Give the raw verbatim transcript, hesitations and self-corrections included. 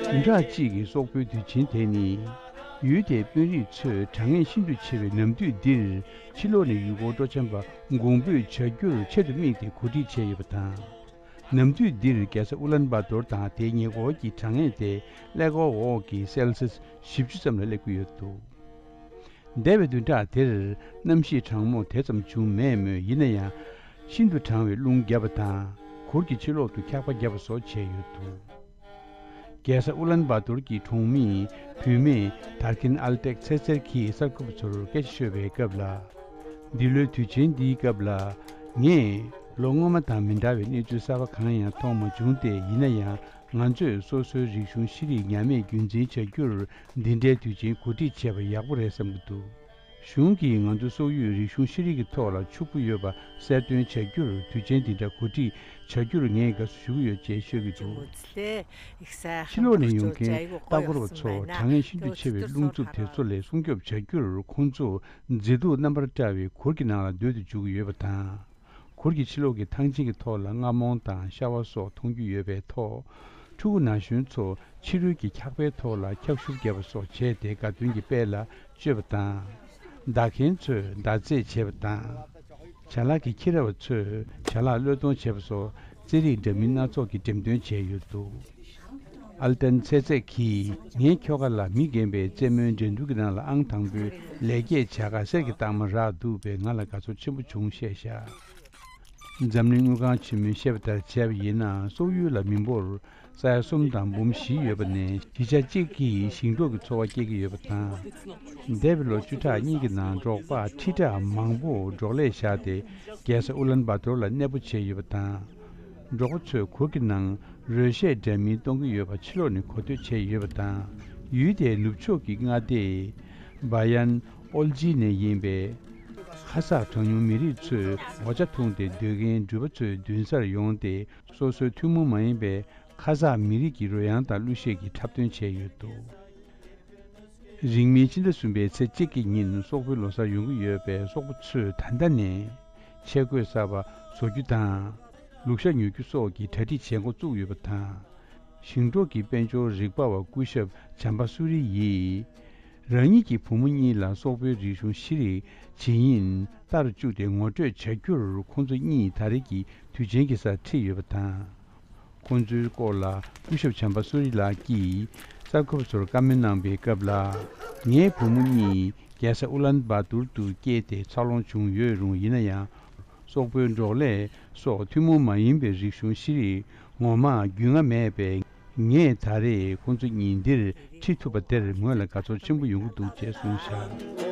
བདུན་ཕྲག་གཅིག་གི་སོག་པོའི་དུས་ཆེན་དེ་ནི། ཡུལ་དེའི་དཔོན་རིགས་ཚོས་གྲང་ངར་ཤིན་ཏུ་ཆེ་བའི་ནམ་དུས་འདིར་ཕྱི་ལོགས་ནས་ཡུལ་སྐོར་སྤྲོ་འཆམ་པ་གོང་འབུད་བྱ་རྒྱུར་ཆེད་དུ་དམིགས་ཏེ་གོ་སྒྲིག་བྱས་ཡོད་པ་དང་། ནམ་དུས་འདིར་རྒྱལ་ས་ཨུ་ལན་བཱ་ཏོར་དང་དེའི་ཉེ་འཁོར་གྱི་གྲང་ངར་དེ་ཀླད་ཀོར་འོག་གི་སེལ་སིས་བཞི་བཅུ་ཙམ་ལ་སླེབས་ཀྱི་ཡོད་འདུག་འདས་པའི་བདུན་ཕྲག་དེར་གནམ་གཤིས་གྲང་མོ་དེ་ཙམ་བྱུང་མེད་མོད། ཡིན་ན་ཡང་། ཤིན་ཏུ་གྲང་བའི་རླུང་བརྒྱབ་པ་དང་། གུར་གྱི་ཕྱི་ལོགས་སུ་འཁྱག་པ་བརྒྱབ་པ་སོགས་བྱས་ཡོད་འདུག་རྒྱལ་ས་ཨུ་ལན་བཱ་ཏུར་གྱི་གྲོང་མི་བུད་མེད་དར་ཁིན་ཨལ་ཏེག་ཚེ་ཚེར་གྱིས་གསར་འགོད་པ་ཚོར་སྐད་ཆ་ཤོད་པའི་སྐབས་ལ། འདི་ལོའི་དུས་ཆེན་འདིའི་སྐབས་ལ། ངས་ལོ་སྔོན་མ་དང་མི་འདྲ་བའི་གནས་ཚུལ་གསར་པ་གང་ཡང་མཐོང་མ་བྱུང་སྟེ། ཡིན་ན་ཡང་། ང་ཚོས་སོ་སོའི་རིག་གཞུང་ཤེས་རིག་ཉམས་དམས་རྒྱུན་འཛིན་བྱ་རྒྱུར་འདི་འདྲའི་དུས་ཆེན་གོ་སྒྲིག་བྱས་པ་ཡག་པོ་རེད་བསམ་གྱི་འདུག་གཞུང་གིས་ང་ཚོ་སོག་ཡུལ་རིག་གཞུང་ཤེས་རིག་གི་ཐོག་ལ་ཕྱུག་པོ་ཡོད་པ་གསལ་སྟོན་བྱ་རྒྱུར་དུས་ཆེན་འདི་འདྲ་གོ་སྒྲིག་བྱ་རྒྱུར་ངས་དགའ་བསུ་ཞུ་གི་ཡོད་ཅེས་ཤོད་ཀྱི་འདུག་ཕྱི་ལོགས་ནས་ཡོང་མཁན་ལྟ་སྐོར་བ་ཚོ་གྲང་ངར་ཤིན་ཏུ་ཆེ་བའི་རླུང་འཚུབ་དེ་ཚོ་ལས་སྲུང་སྐྱོབ་བྱ་རྒྱུར་ཁོང་ཚོ་མཛེས་སྡུག་རྣམ་པར་བཀྲ་བའི་གུར་གྱི་ནང་ལ་སྡོད་དུ་འཇུག་གི་ཡོད་པ་དང་། གུར་གྱི་ཕྱི་ལོགས་ཀྱི་ཐང་ཆེན་གྱི་ཐོག་ལ་རྔ་མོང་དང་ཤ་བ་སོགས་མཐོང་རྒྱུ་ཡོད་པའི་ཐོག་ཕྲུ་གུ་ན་གཞོན་ཚོ་ཕྱི་རོལ་གྱི་འཁྱག་པའི་ཐོག་ལ་འཁྱག་ཤུབས་བརྒྱབ་པ་སོགས་བྱས་ཏེ་དགའ་སྟོན་གྱི་དཔལ་ལ་སྤྱོད་པ་དང་། མདའ་མཁན་ཚོས་མདའ་རྩེད་བྱེད་པ་དང་། ཅ་ལག་གི་འཁྱེར་བ་ཚོས་ཅ་ལག་བློས་གཏོང་བྱེད་པ་སོགས་རྩེད་རིགས་འདྲ་མིན་སྣ་ཚོགས་ཀྱི་འགྲེམས་སྟོན་བྱས་ཡོད་འདུག་ཨལ་ཏན་ཚེ་ཚེ་གིས་ངའི་ཁྱོ་ག་ལ་མི་རྒན་པའི་རྩེད་མོའི་འགྲན་བསྡུར་གྱི་ནང་ལ་ཨང་དང་པོའི་ལེགས་སྐྱེས་བྱ་དགའ་གསེར་གྱི་རྟགས་མ་རག་འདུག་པས་ང་ལ་དགའ་ཚོར་ཆེན་པོ་བྱུང་བཤད་བཞག་འཛམ་གླིང་དངུལ་ཁང་ཆེན་མོས་བཤད་པ་ལྟར་བྱས་པ་ཡིན་ན། སོག་ཡུལ་ལ་མི་འབོར་ས་ཡ་གསུམ་དང་འབུམ་བཞི་ཡོད་པ་ནས། བཞི་ཆ་གཅིག་གིས་ཞིང་འབྲོག་གི་འཚོ་བ་སྐྱེལ་གྱི་ཡོད་པ་དང་། འདས་པའི་ལོ་བཅུ་ཕྲག་གཉིས་ཀྱི་ནང་འབྲོག་པ་ཁྲི་ཕྲག་མང་པོ་འབྲོག་ལས་བཞག་སྟེ་རྒྱལ་ས་ཨུ་ལན་བཱ་ཏོར་ལ་གནས་སྤོ་བྱས་ཡོད་པ་དང་། འབྲོག་པ་ཚོས་གུར་གྱི་ནང་རོལ་གཞས་འདྲ་མིན་གཏོང་གི་ཡོད་པ་ཕྱི་ལོགས་ནས་གོ་ཐོས་བྱས་ཡོད་པ་དང་། ཡུལ་དེའི་ནུབ་ཕྱོགས་ཀྱི་མངའ་སྡེ་བ་ཡན་ཨོལ་ཇི་ནས་ཡིན་པའི་ཁ་ས་གྲངས་ཉུང་མི་རིགས་ཚོས་འོ་ཇ་འཐུང་སྟེ་སྡོད་མཁན་འགྲུལ་པ་ཚོའི་མདུན་སར་ཡོང་སྟེ། སོ་སོའི་ཐུན་མོང་མ་ཡིན་པའི་ཁ་ས་མི་རིགས་ཀྱི་རོལ་དབྱངས་དང་གླུ་གཞས་ཀྱི་འཁྲབ་སྟོན་བྱས་ཡོད་འདུག་རིང་མིན་ཕྱི་ཟླ་གསུམ་པའི་ཚེས་གཅིག་གི་ཉིན་སོག་པོའི་ལོ་གསར་ཡོང་གི་ཡོད་པས། སོག་པོ་ཚོས་ད་ལྟ་ནས་ཆས་གོས་གསར་པ་བཟོ་རྒྱུ་དང་། ལུག་ཤ་ཉོ་རྒྱུ་སོགས་ཀྱི་གྲ་སྒྲིག་བྱེད་འགོ་བཙུགས་ཡོད་པ་དང་། ཞིང་འབྲོག་གི་དཔལ་འབྱོར་རིག་པ་བ་སྐུ་ཞབས་བྱམས་པ་སུ་རི་ཡིས། རང་ཉིད་ཀྱི་བུ་མོ་གཉིས་ལ་སོག་པོའི་རིག་གཞུང་ཤེས་རིག་ཇི་ཡིན་ལྟར་བཅུག་སྟེ་ངོ་སྤྲོད་བྱ་རྒྱུར། ཁོང་ཚོ་གཉིས་ད་རེས་ཀྱི་དུས་ཆེན་གྱི་སར་ཁྲིད་ཡོད་པ་དང་། ཁོང་ཚོའི་སྐོར་ལ་སྐུ་ཞབས་བྱམས་པ་སུ་རི་ལགས་ཀྱིས་གསར་འགོད་པ་ཚོར་བཀའ་མོལ་གནང་པའི་སྐབས་ལ། ངའི་བུ་མོ་གཉིས་རྒྱལ་ས་ཨུ་ལན་བཱ་ཏུར་དུ་སྐྱེས་ཏེ་འཚར་ལོངས་བྱུང་ཡོད་རུང་། ཡིན་ན་ཡང་། སོག་པོའི་འབྲོག་ལས་སོགས་ཐུན་མོང་མ་ཡིན་པའི་རིག་གཞུང་ཤེས་རིག་ངོ་མ་རྒྱུས་མངའ་མེད་པས། ངས་ད་རེས་ཁོང་ཚོ་གཉིས་འདིར་ཁྲིད་ཐུབ་པ་དེར་ངོས་ལ་དགའ་ཚོར་ཆེན་པོ་ཡོང་གི་འདུག་ཅེས་གསུངས་བཞག